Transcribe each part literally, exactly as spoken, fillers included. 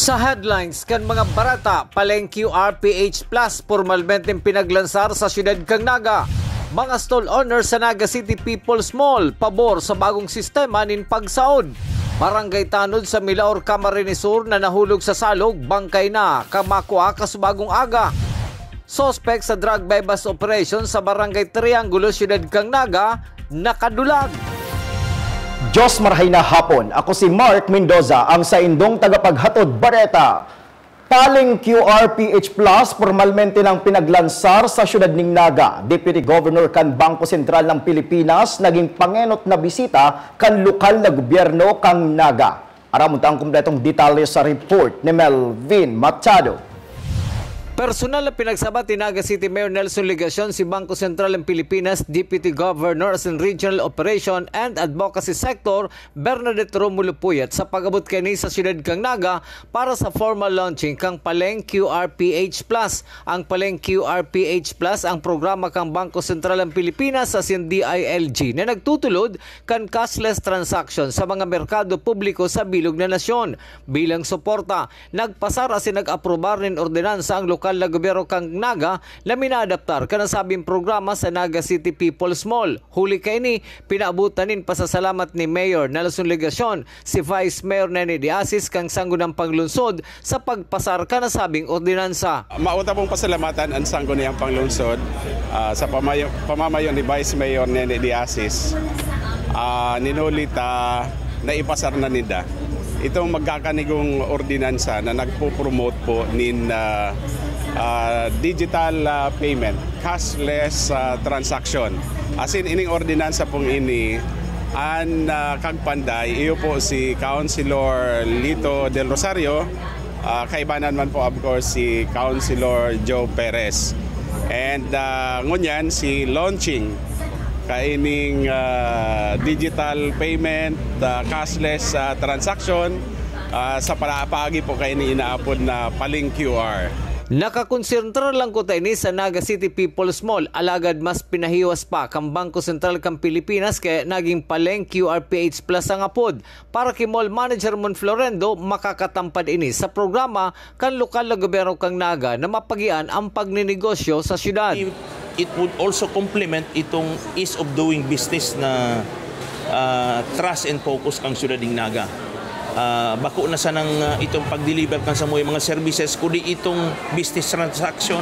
Sa headlines kan mga bareta, Paleng Q R P H Plus pormalmenteng pinaglansar sa siyudad kan Naga. Mga stall owners sa Naga City People's Mall, pabor sa bagong sistema nin pagsaod. Barangay Tanod sa Milaor, Camarines Sur na nahulog sa salog, bangkay na, kamakua kasubagong aga. Suspek sa drug buy-bust operation sa Barangay Triangulo, siyudad kan Naga, nakadulag. Diyos marhay na hapon. Ako si Mark Mendoza, ang saindong tagapaghatod bareta. Paleng Q R P H Plus, pormalmente nang pinaglansar sa siyudad ning Naga. Deputy Governor kan Bangko Sentral ng Pilipinas, naging pangenot na bisita kan lokal na gobyerno kan Naga. Aramon ta ang kompletong detalye sa report ni Melvin Machado. Personal na pinagsabat ni Naga City Mayor Nelson Legacion si Bangko Sentral ng Pilipinas Deputy Governor asin Regional Operation and Advocacy Sector Bernadette Romulo Puyat sa pag-abot kaini sa siyudad kan Naga para sa formal launching kan Paleng Q R P H Plus. Ang Paleng Q R P H Plus ang programa kan Bangko Sentral ng Pilipinas asin D I L G na nagtutulod kan cashless transaction sa mga merkado publiko sa bilog na nasyon. Bilang suporta, nagpasar asin nag-aprobar nin ordinansa ang lokal na gobyerno kan Naga na minaadaptar kan nasabing programa sa Naga City People's Mall. Huli kaini, pinaabotan nin pasasalamat ni Mayor Nelson Legacion si Vice Mayor Nene de Asis kan Sangguniang Panglungsod sa pagpasar kan nasabing ordinansa. Mao ta pong pasalamatan ang Sangguniang Panglungsod, ah, sa pamayo-, pamamayo ni Vice Mayor Nene de Asis. Ah, nin huli ta naipasar na ninda itong magkakanigong ordinansa na nagpo-promote po nin, ah, ah, digital, ah, payment, cashless, ah, transaction. Asin ining ordinansa pong ini, an, ah, kagpanday, iyo po si Councilor Lito Del Rosario, ah, kaibanan man po, of course, si Councilor Joe Perez. And, ah, ngunyan, si launching kaining, ah, digital payment, ah, cashless, ah, transaction, ah, sa pala-, paagi po kaini inaapod na Paleng Q R. Nakakonsentrar lang kuta ini sa Naga City People's Mall, alagad mas pinahiwas pa kan Bangko Sentral kan Pilipinas, kaya naging Paleng Q R P H Plus ang apod. Para ki Mall Manager Mon Florendo, makakatampad ini sa programa kan lokal na gobyerno kan Naga na mapagian ang pagninegosyo sa syudad. It would also complement itong ease of doing business na, ah, thrust and focus kan syudad nin Naga. Ah, bako na sanang, ah, itong pag-deliver kan samuyang mga services, kundi itong business transaction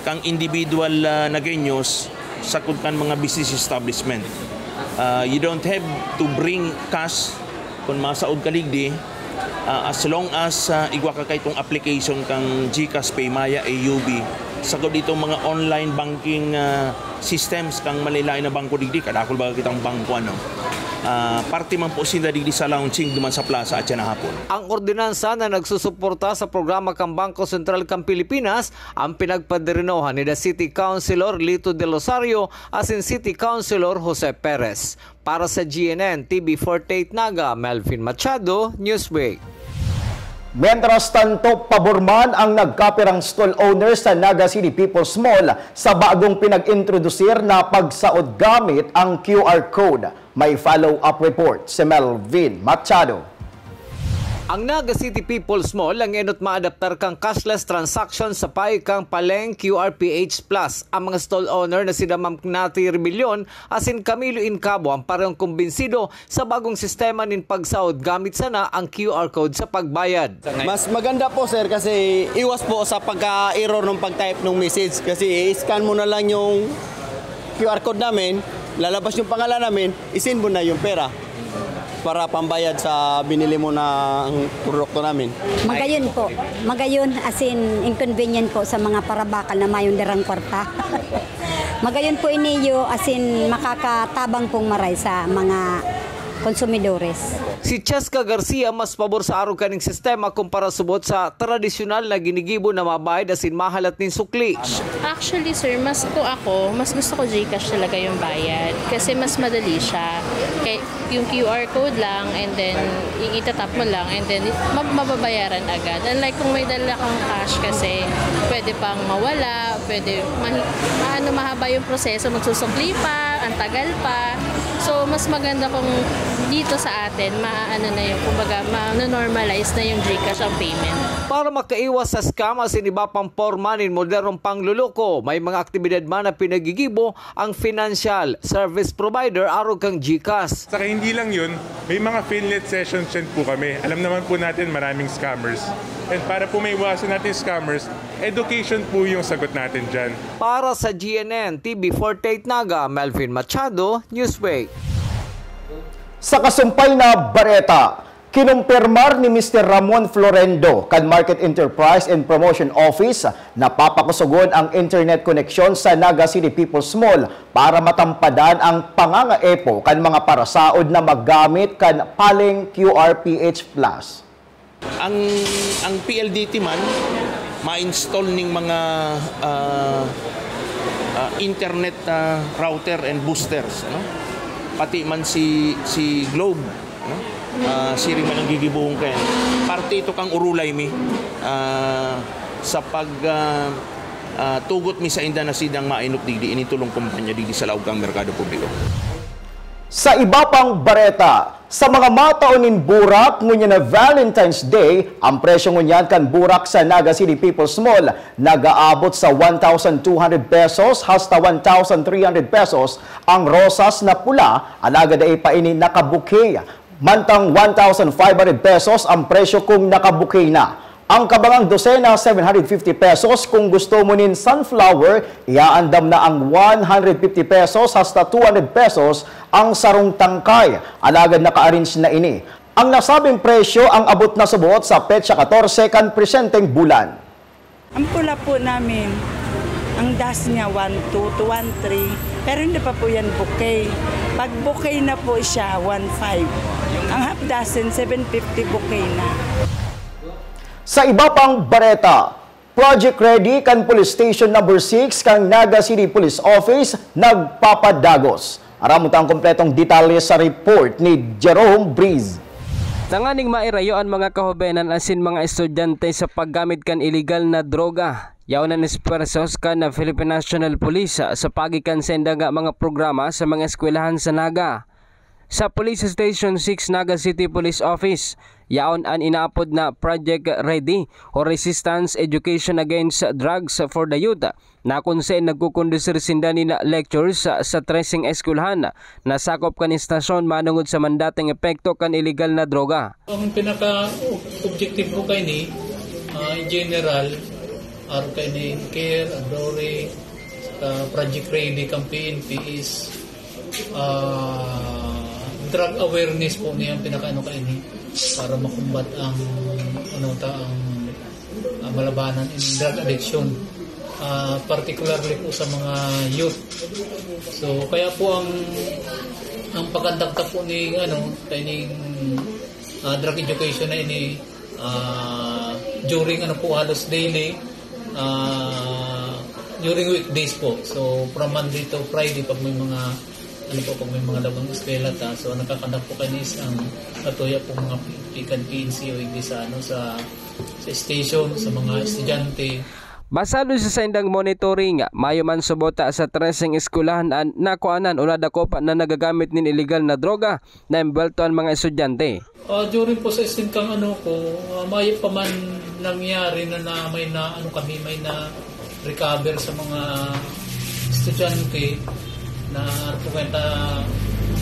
kan individual, ah, Nagueños sagkod kan mga business establishment. Ah, you don't have to bring cash kun masaod ka digdi, ah, as long as, ah, igwa ka kaitong application kan GCash, PayMaya, A U B, sagkod itong mga online banking, ah, systems kan malain-lain na bangko digdi, kadakul baga kitang bangko, ano. Ah, parte man po sinda digdi sa launching duman sa plaza at siya na hapon. Ang ordinansa na nagsusuporta sa programa kan Bangko Sentral kan Pilipinas ang pinagpadirinohan ni The City Councilor Lito Del Rosario asin City Councilor Jose Perez. Para sa G N N T V forty-eight Naga, Melvin Machado, Newsbreak. Mientras tanto, pabor man ang nagkapirang stall owner sa Naga City People's Mall sa bagong pinag-introdusir na pagsaod gamit ang Q R code. May follow-up report si Melvin Machado. Ang Naga City People's Mall ang enot maadaptar kan cashless transaction sa payo kan Paleng Q R P H Plus. Ang mga stall owner na sina Ma'am Nati Rebellion asin Camilo Incabo ang parehong kumbinsido sa bagong sistema nin pagsaod gamit sana ang Q R code sa pagbayad. Mas maganda po, sir, kasi iwas po sa pagka-error ng pag-type ng message. Kasi i-scan mo na lang yung Q R code namin, lalabas yung pangalan namin, i-send mo na yung pera para pambayad sa binili mo na ang produkto namin. Magayon po. Magayon, as in, inconvenient po sa mga parabakal na mayong darang kwarta. Magayon po iniyo, as in, makakatabang pong maray sa mga konsumidores. Si Cheska Garcia mas pabor sa arog kaning sistema kumpara subot sa tradisyonal na ginigibo na mabayad asin mahalat nin sukli. Actually, sir, mas ko ako, mas gusto ko GCash talaga yung bayad kasi mas madali siya. Kay yung Q R code lang and then i-, itatap mo lang and then mab-, mababayaran agad. Unlike kung may dala kang cash kasi pwede pang mawala, Pwede, mahi- maano, mahaba yung proseso, magsusukli pa, ang tagal pa. So, mas maganda kung dito sa atin, maano na yung, kumbaga, ma-normalize na yung GCash ang payment. Para makaiwas sa scam asin iba pang porma nin modernong pangloloko, may mga aktibidad man na pinagigibo ang financial service provider arog kan GCash. Saka hindi lang yun, may mga finlet sessions din po kami. Alam naman po natin maraming scammers. And para po maiwasan natin scammers, education po yung sagot natin dyan. Para sa G N N T V forty-eight Naga, Melvin Machado, Newsbreak. Sa kasumpay na bareta, kinumpirmar ni Mister Ramon Florendo kan Market Enterprise and Promotion Office na papakusogon ang internet koneksyon sa Naga City People's Mall para matampadan ang pangangaepo kan mga parasaod na maggamit kan Paleng Q R P H Plus. Ang ang P L D T man ma-install ning mga ah, ah, internet ah, router and boosters, ano? Pati man si si Globe, ano? Ah, siring man ang gigibohon kayan. Parte ito kang urulay mi ah, sa pag ah, ah, tugot mi sa inda na sidang mainot digdi ini tulong kumpanya digdi sa laog kang merkado publiko. Sa iba pang bareta, sa mga matao nin burak ngunyan na Valentine's Day, ang presyo ngunyan kan burak sa Naga City People's Mall nag-aabot sa one thousand two hundred pesos hasta one thousand three hundred pesos ang rosas na pula, alagad dai pa ini nakabouquet. Mantang one thousand five hundred pesos ang presyo kung nakabouquet na. Ang kabangang dosena, seven hundred fifty pesos. Kung gusto mo nin sunflower, iaandam na ang one hundred fifty pesos hasta two hundred pesos ang sarong tangkay. Alagad naka-arrange na ini. Ang nasabing presyo ang abot na subot sa petsa katorse kan presenteng bulan. Ang pula po namin, ang das niya one two to one three, pero hindi pa po yan bouquet. Pag bouquet na po siya, one five. Ang half dozen, seven fifty bouquet na. Sa iba pang bareta, Project Ready kan Police Station Number six kan Naga City Police Office nagpapadagos. Aram mo ta ang kompletong detalye sa report ni Jerome Breeze. Tanganing mairayo an mga kahobenan asin mga estudyante sa paggamit kan iligal na droga, yaon an espuwersos kan Philippine National Police sa paagi kan saindang mga programa sa mga eskwelahan sa Naga. Sa Police Station six Naga City Police Office, yaon an inaapod na Project Ready o Resistance Education Against Drugs for the Youth, na kun saen nagkukondusir sinda nin lectures sa, sa treseng eskwelahan na sakop kan istasyon manongod sa mandateng epekto kan iligal na droga. Ang pinaka-objective ko kaini, ah, in general, arog kaini, care, Adore, sa Project Ready kan P N P is ah, drug awareness po niya ang pinakaano kaini para makumbat ang ano ta ang ah, malabanan in drug addiction, ah, particularly po sa mga youth. So kaya po ang ang pagkandakta po ni ano kaining ah, drug education na ini ah, during ano po halos daily ah, during weekdays po. So from Monday to Friday pag may mga ano po pag may mga lagang eskwela ta. So ang nakakandak po kaini is ang natuya po mga pikan P N C o hindi sa ano sa sa station sa mga estudyante. Basado sa saindang monitoring, mayo man subot sa treseng eskwelahan an nakuanan o nadakop na nagagamit nin iligal na droga na embwelto an mga estudyante. Ah, during po sa stingkang ano ko, ah, mayo pa man nangyari na, na may na ano kami, may na recover sa mga estudyante na ano po kita,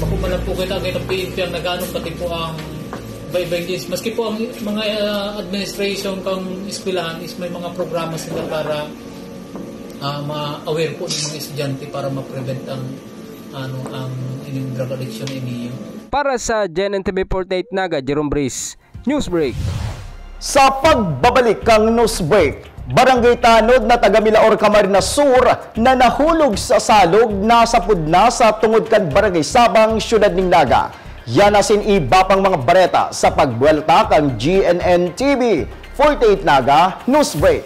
bako man lang po kita, kita P N P ang nag-ano, pati po ang iba-ibang agency. Maski po ang mga ah, administration kang eskwelahan is may mga programa sila para ah, ma-aware po ng mga estudyante para ma-prevent ang ano ang ining drug addiction na iniyo. Para sa G N N T V forty-eight Naga, Jerome Breeze, Newsbreak. Sa pagbabalik kang Newsbreak, Barangay Tanod na taga Milaor, Camarines Sur na nahulog sa salog nasapod na sa tungod kan Barangay Sabang, Siyudad ning Naga. Yan asin iba pang mga bareta sa pagbuwelta kan G N N T V forty-eight Naga Newsbreak.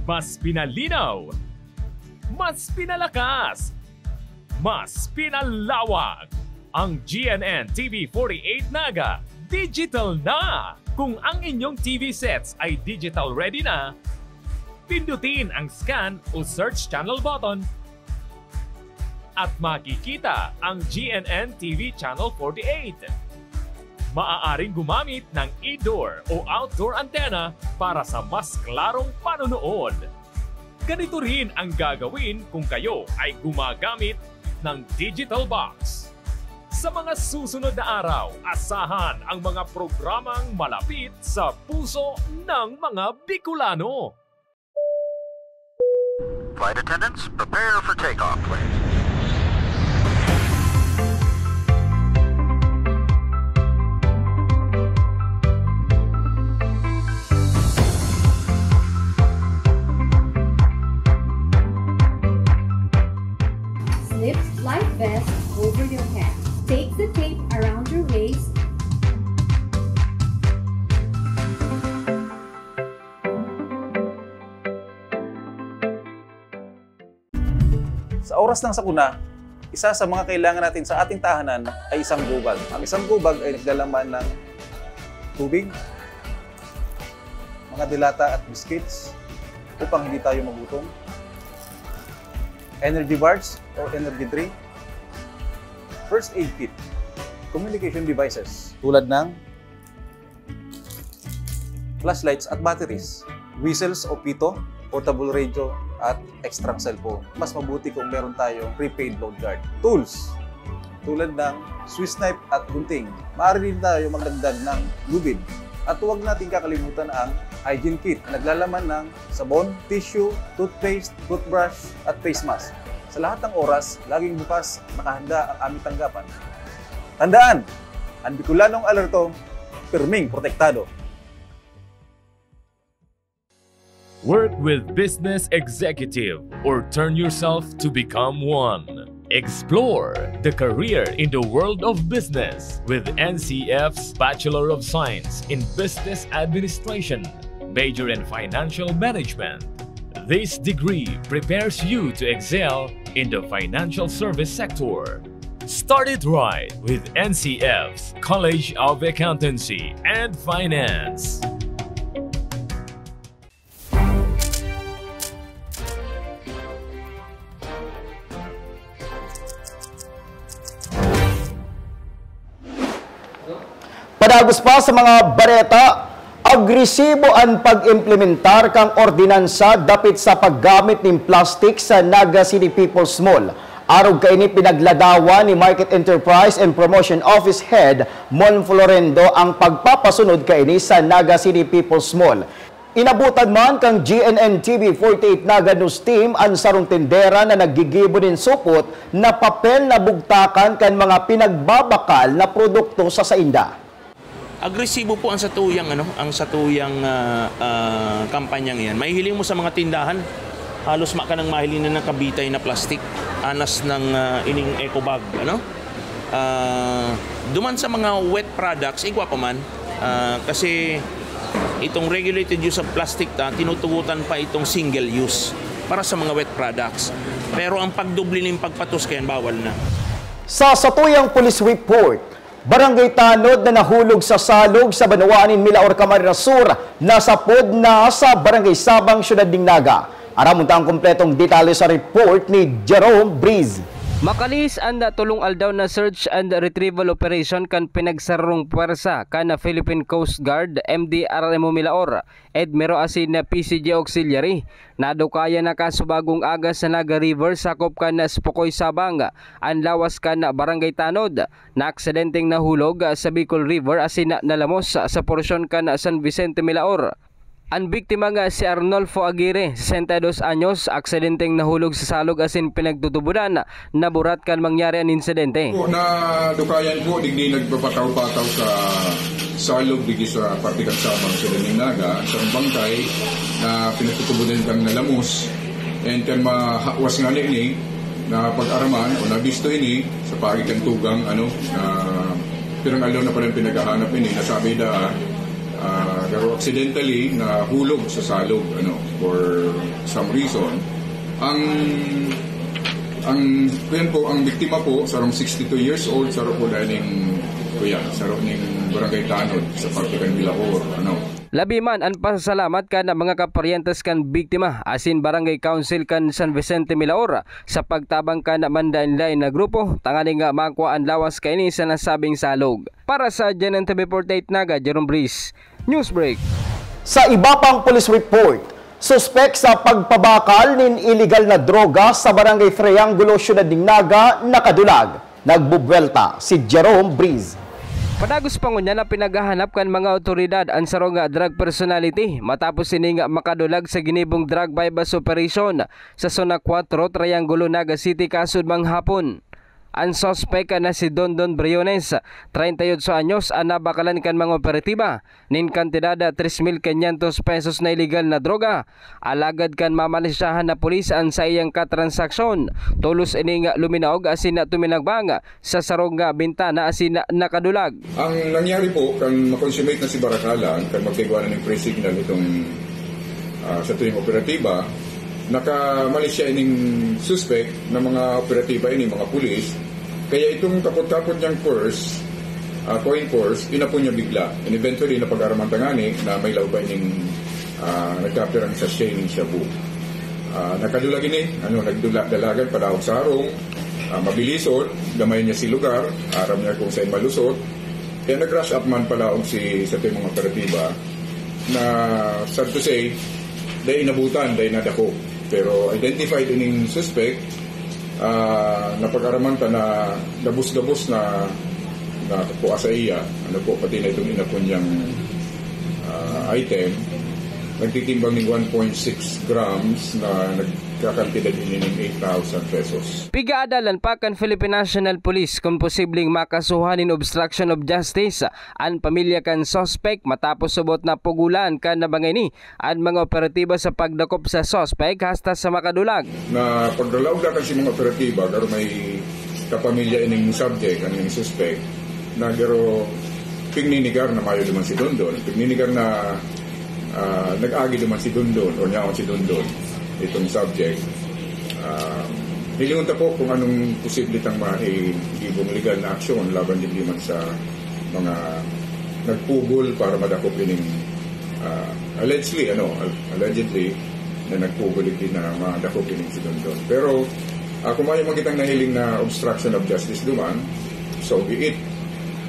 Mas pinalinaw, mas pinalakas, mas pinalawak Ang G N N T V forty-eight Naga, digital na! Kung ang inyong T V sets ay digital ready na, pindutin ang scan o search channel button at makikita ang G N N T V Channel forty-eight. Maaaring gumamit ng indoor o outdoor antenna para sa mas klarong panonood. Ganito rin ang gagawin kung kayo ay gumagamit ng digital box. Sa mga susunod na araw, asahan ang mga programang malapit sa puso ng mga Bicolano. Flight attendants, prepare for takeoff, please. Slip life vest over your head. Take the tape around your waist. Sa oras ng sakuna, isa sa mga kailangan natin sa ating tahanan ay isang gubag. Ang isang gubag ay naglalaman ng tubig, mga dilata at biscuits upang hindi tayo magutom, energy bars or energy drink, first aid kit, communication devices tulad ng flashlights at batteries, whistles o pito, portable radio, at extrang cellphone. Mas mabuti kung meron tayong prepaid load guard. Tools, tulad ng Swiss knife at gunting. Maaari din tayo magdagdag ng lubid. At huwag natin kakalimutan ang hygiene kit. Naglalaman ng sabon, tissue, toothpaste, toothbrush, at face mask. Sa lahat ng oras, laging bukas, nakahanda ang aming tanggapan. Tandaan, ang Bicolanong alerto, pirming protektado. Work with Business Executive or turn yourself to become one. Explore the career in the world of business with N C F's Bachelor of Science in Business Administration, major in Financial Management. This degree prepares you to excel in the financial service sector. Start it right with N C F's College of Accountancy and Finance. Padagos pa sa mga bareta, agresibo an pag-implementar kan ordinansa dapit sa paggamit nin plastik sa Naga City People's Mall. Arog kaini, pinagladawan ni Market Enterprise and Promotion Office Head Mon Florendo ang pagpapasunod kaini sa Naga City People's Mall. Inabotan man kan G N N T V forty-eight Naga News Team an sarong tindera na naggigibo nin supot na papel na bugtakan kan mga pinagbabakal na produkto sa sainda. Agresibo po ang satuyang, ano, ang satuyang, ah, ah, kampanyang iyan. Mahihiling mo sa mga tindahan, halos ma-, ka nang mahiling na nakabitay na plastik, anas ng, ah, ining eco bag, ano? Ah, duman sa mga wet products, igwa pa man. Ah, kasi itong regulated use of plastic ta, tinutugutan pa itong single use para sa mga wet products. Pero ang pagdubli nin pagpatos kayan, bawal na. Sa satuyang police report, Barangay Tanod na nahulog sa salog sa banwaan nin Milaor, Camarines Sur, nasapod na sa Barangay Sabang, Syudad nin Naga. Aramon ta ang kompletong detalye sa report ni Jerome Breeze. Makalihis an tolong aldaw na search and retrieval operation kan pinagsararong pwersa kan Philippine Coast Guard, M D R R M o Milaor, EDMERO asin P C G Auxiliary. Nadukayan na kasubagong aga sa Naga River, sakop kan Espocoy, Sabang, an lawas kan Barangay Tanod. Naaksidenteng nahulog sa Bicol River asin nalamos sa porsyon kan San Vicente, Milaor. An biktima nga si Arnolfo Aguirre, sesenta y dos anyos, aksidenteng nahulog sa salog asin pinagtutubodan na burat kan mangyari an insidente. Po, nadukayan po, digdi nagpapataw-pataw sa salog, digdi sa parte kan Sabang, sa Daminaga, sa bangkay na pinagtutubodan kang nalamos. And kan mahawas nga ini, na pag-araman o nabisto ini sa paagi kan tugang, ano, na pirang aldaw na pala pinaghahanap ini, nasabi da, ah, garo accidentally nahulog sa salog, ano, for some reason. Ang Ang, kuyan po, ang biktima po, sarong sixty-two years old, saro po dahil ning, kuya, saro ning Barangay Tanod sa parte kan Bilahor, ano. Labi man an pasasalamat kan mga kaparyentes kan biktima asin Barangay Council kan San Vicente Milaor sa pagtabang kan manlaen-laen na grupo tanganing makua an lawas kaini sa nasabing salog. Para sa G N N T V forty-eight Naga, Jerome Breeze, Newsbreak. Sa iba pang police report, suspek sa pagpabakal nin iligal na droga sa Barangay Triangulo, Siyudad nin Naga, nakadulag. Nagbubuwelta si Jerome Breeze. Padagos pa ngunyan na pinaghahanap kan mga awtoridad an sarong drug personality matapos ining makadulag sa ginibong drug buy-bust operation sa Zona four, Triangulo, Naga City, kasudmang hapon. An suspek na si Dondon Briones, treinta y ocho anyos, an nabakalan kan mga operatiba nin kantidad na tres mil quinientos pesos na iligal na droga. Alagad kan mamalisyahan na pulis an saiyang katransaksyon, tolos ining luminaog asin tuminagbang sa sarong bintana asin nakadulag. Ang nangyari po, kan ma-consummate na si Barakalan, kan magkaigwa na ning pre-signal itong, ah, sa tuyong operatiba, nakamalisya ining suspek na mga operatiba ini, mga pulis. Kaya itong kapot-kapot niyang purse, ah, coin purse, inapon niya bigla. And eventually, napag-araman ta ngani na may laog pa ining, ah, nagkapirang sachet ning shabu. Ah, nakadulag ini, ano, nagdula-, dalagan, padaog sa harong, ah, mabilison, gamay niya si lugar, aram niya kung saan malusot. Kaya nag-rush up man palaog si, sa ating mga operatiba na, sad to say, dahil inabutan, dahil nadako. Pero identified ining suspect, ah, napag-araman ta na gabos-gabos na, na kuha sa iya. Ano po, pati na itong inapon niyang, ah, item. Nagtitimbang ng one point six grams na nagkakantidad ini ng eight thousand pesos. Pigaadalan pa kan Philippine National Police kun posibleng makasuhan nin obstruction of justice an pamilya kan suspect matapos subot na pugulan kan na mga ini an mga operatiba sa pagdakop sa suspect hasta sa makadulag. Na pagdalaog na kan si mga operatiba, garo may kapamilya ining subject, ang ining suspect, na garo pigninigar na mayo duman si Dondon. Pigninigar na, ah, nag-agi duman si Dondon o nyaon si Dondon, itong subject. Ah, hilingon ta po kung anong posible tang maigibong legal na aksyon laban digdi man sa mga nagpugol para madakop ining, ah, allegedly, ano, al-, allegedly, na nagpugol digdi na madakop ining si Dondon. Pero, ah, kung may man kitang nahiling na obstruction of justice duman, so be it.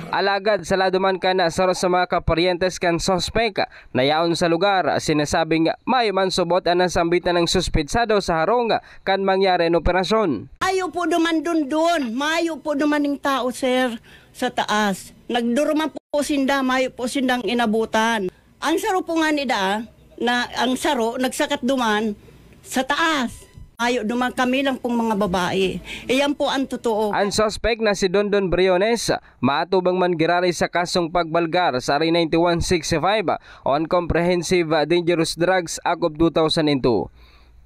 Alagad sa lado man kan saro sa mga kaparyentes kan suspek na yaon sa lugar, sinasabing mayo man subot an nasambitan ng suspetsado sa harong kan mangyari an operasyon. Mayo po duman Dondon, mayo po duman ning tao, sir, sa taas. Nagduruman po sinda, mayo po sindang inabutan. Ang saro po ngani daa, na ang saro nagsakat duman sa taas. Mayo duman, kami lang pong mga babae. Iyan po ang totoo. An suspek na si Dondon Briones, maatubang man giraray sa kasong pagbalgar sa Ari ninety-one sixty-five on Comprehensive Dangerous Drugs Act of two thousand two.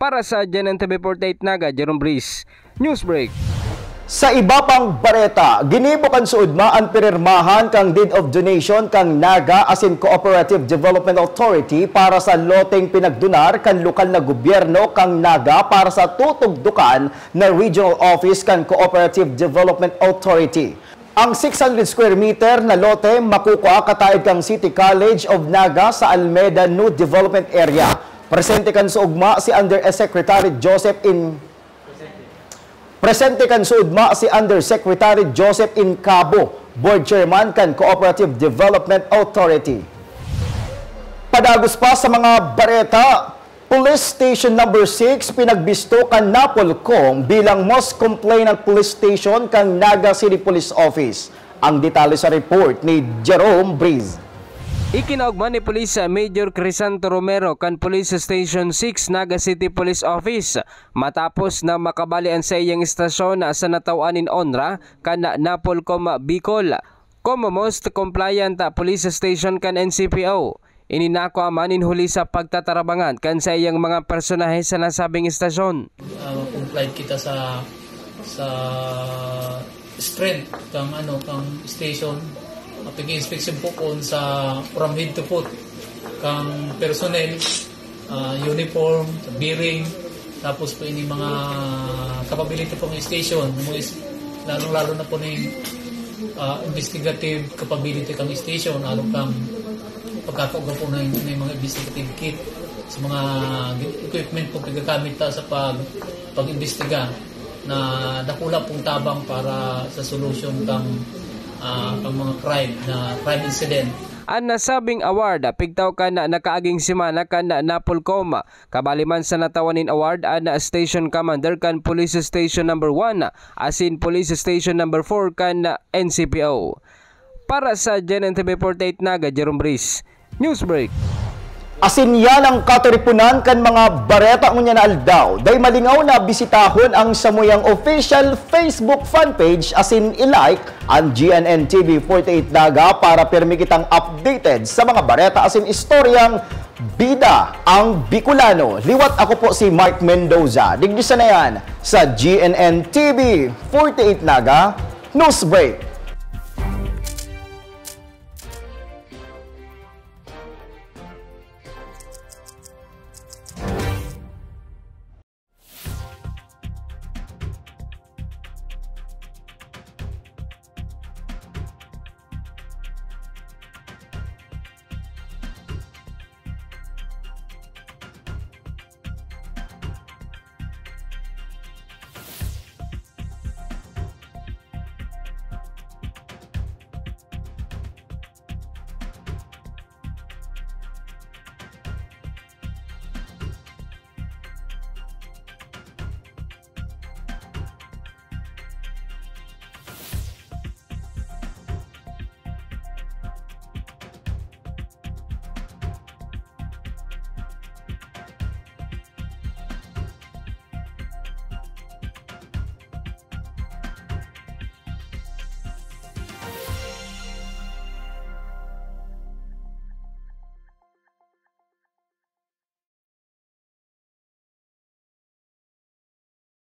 Para sa G N N T V forty-eight Naga, Jerome Breeze, Newsbreak. Sa iba pang bareta, ginibo kan suudma an pirmahan kan Deed of Donation kan Naga asin Cooperative Development Authority para sa loteng pinagdonar kan lokal na gobyerno kan Naga para sa tutugdokan na regional office kan Cooperative Development Authority. Ang six hundred square meter na lote makukua kataed kan City College of Naga sa Almeda New Development Area. Presente kan suudma si Undersecretary Joseph In-, presente kan suudma si Undersecretary Joseph Incabo, Board Chairman kan Cooperative Development Authority. Padagos pa sa mga bareta, Police Station Number six pinagbisto kan Napolcom bilang most complainant police station kan Naga City Police Office. Ang detalye sa report ni Jerome Breeze. Ikinaogma ni Police Major Crisanto Romero kan Police Station six, Naga City Police Office, matapos na makabali an saiyang istasyon sa nataw-an nin onra kan Napolcom Bicol. Como most compliant police station kan N C P O, ininako man nin huli sa pagtatarabangan kan saiyang mga personahe sa nasabing istasyon. Ah, complied kita sa, sa strength kang, ano, kang station. At nag-inspection po kon sa from head to foot kang personnel, ah, uniform, bearing, Tapos po ini mga capability pong station, mga is-, lalong-lalo na po na yung ah, investigative capability kang station, arog kang pagkakaugwa po na yung, na yung mga investigative kit sa mga equipment po pagagamit ta sa pag, pag-imbestiga na dakula pong tabang para sa solution kang, ah, kang mga crime na crime incident. An nasabing award pigtaw kan nakaaging semana kan Napolcom. Kabali man sa natawan nin award an Station Commander kan Police Station Number one asin Police Station Number four kan N C P O. Para sa G N N T V forty-eight Naga, Jerome Breeze, Newsbreak. Asin yan ang katiriponan kan mga bareta ngunyan na aldaw. Dai malingaw na bisitahon ang samuyang official Facebook fan page asin i-like ang G N N T V forty-eight Naga para pirmi kitang updated sa mga bareta asin istoryang bida ang Bicolano. Liwat ako po si Mark Mendoza. Digdi sa na yan sa G N N T V forty-eight Naga Newsbreak.